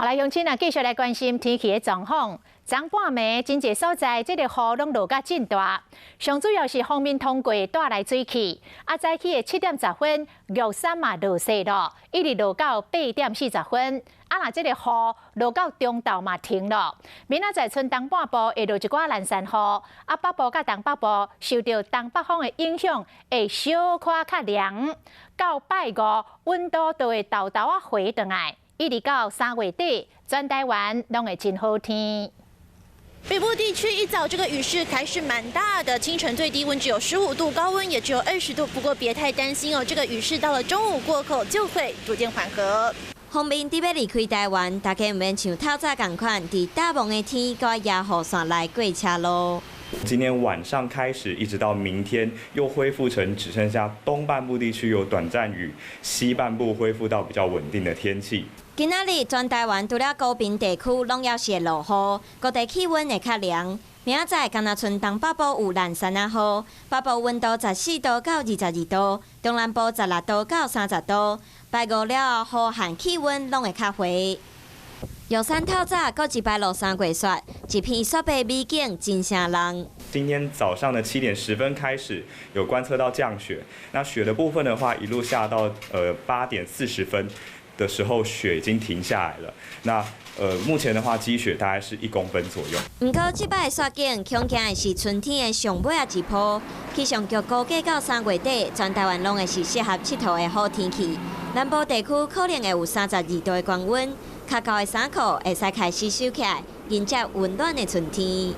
好來，鄉親啊，繼續來關心天氣的狀況。昨半暝真濟所在，這個雨攏落甲真大。上主要是鋒面通過帶來水汽。啊，早起的7點10分，玉山嘛落雪咯，一直落到8點40分。啊，若這個雨落到中晝嘛停咯。明仔載賰東半部會落一寡蘭山雨，啊，北部佮東北部受著東北風的影響，會小可較涼。到拜五，溫度就會沓沓仔回轉來，一直到3月底，全台灣攏會真好天。北部地區一早這個雨勢還是蠻大的，清晨最低溫只有15度，高溫也只有20度。不過別太擔心哦，這個雨勢到了中午過後就會逐漸緩和。鋒面佇欲離開台灣，大家毋免像透早仝款，佇罩濛的天，閣愛舉雨傘來過車路。今天晚上開始，一直到明天，又恢復成只剩下東半部地區有短暫雨，西半部恢復到比較穩定的天氣。今仔日全台灣除了高屏地區攏猶是會落雨，各地氣溫會較涼。明仔載干焦賰東北部有蘭山仔雨，北部溫度14度到22度，中南部16度到30度。拜五了後，雨和氣溫攏會較回。玉山透早閣一擺落三月雪，一片雪白美景真晟人。今天早上的7點10分開始有觀測到降雪，那雪的部分的話，一路下到8點40分的時候，雪已經停下來了。那目前的話，積雪大概是1公分左右。毋過，這擺雪景恐驚的是春天的上尾仔一波。氣象局估計到3月底，全台灣攏會是適合𨑨迌的好天氣。南部地區可能會有32度的高溫，較厚的衫褲會使開始收起來，迎接溫暖的春天。